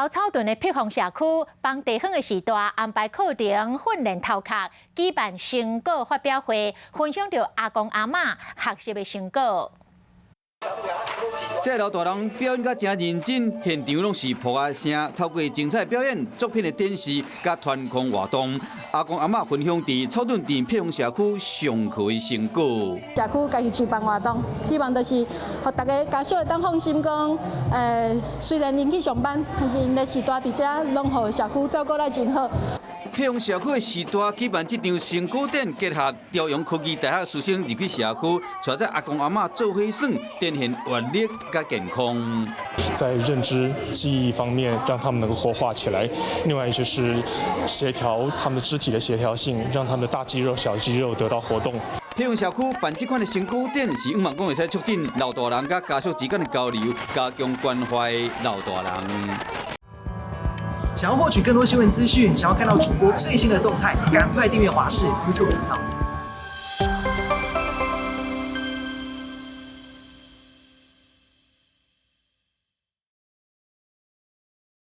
頭草屯的碧峰社區，幫地方的序大安排課程訓練頭殼，舉辦成果發表會，分享著阿公阿嬤學習的成果。這老大人表演甲誠認真，現場攏是噗仔聲。透過精彩表演、作品的展示、佮團康活動，阿公阿嬤分享佇草屯鎮碧峰社區上課的成果。社區家己主辦活動，希望就是予大家家屬會當放心講，雖然𪜶去上班，但是𪜶的序大佇遮攏予社區照顧得真好。碧峰社區的序大舉辦這場成果展，結合朝陽科技大學師生入去社區，帶著阿公阿嬤做伙耍，展現活力佮健康。在認知記憶方面，讓他們能夠活化起來；另外就是協調他們肢體的協調性，讓他們的大肌肉、小肌肉得到活動。碧峰社區辦這款的成果展，是向望講會使促進老大人佮家屬之間的交流，加強關懷老大人。想要獲取更多新聞資訊，想要看到主播最新的動態，趕快訂閱華視 YouTube 頻道。